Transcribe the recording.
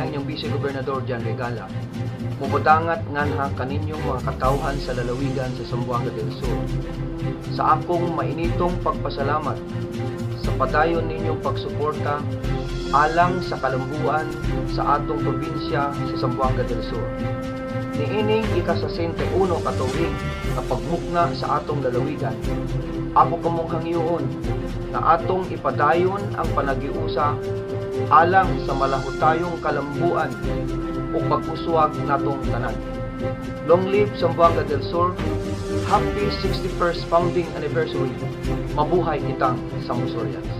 Kini ang inyong Vice Gobernador John Regala. Mupadangat nganha kaninyong mga katawhan sa lalawigan sa Zamboanga del Sur. Sa akong mainitong pagpasalamat sa padayon ninyong pagsuporta alang sa kalambuan sa atong probinsya sa Zamboanga del Sur. Niining ika-61 ka tuig nga pagmukna sa atong lalawigan, ako kamong hangyoon nga atong ipadayon ang panagiusa alang sa malahutayong kalambuan ug pag-uswag natong tanan. Long live Zamboanga del Sur! Happy 61st founding anniversary! Mabuhay kitang Zambosurians!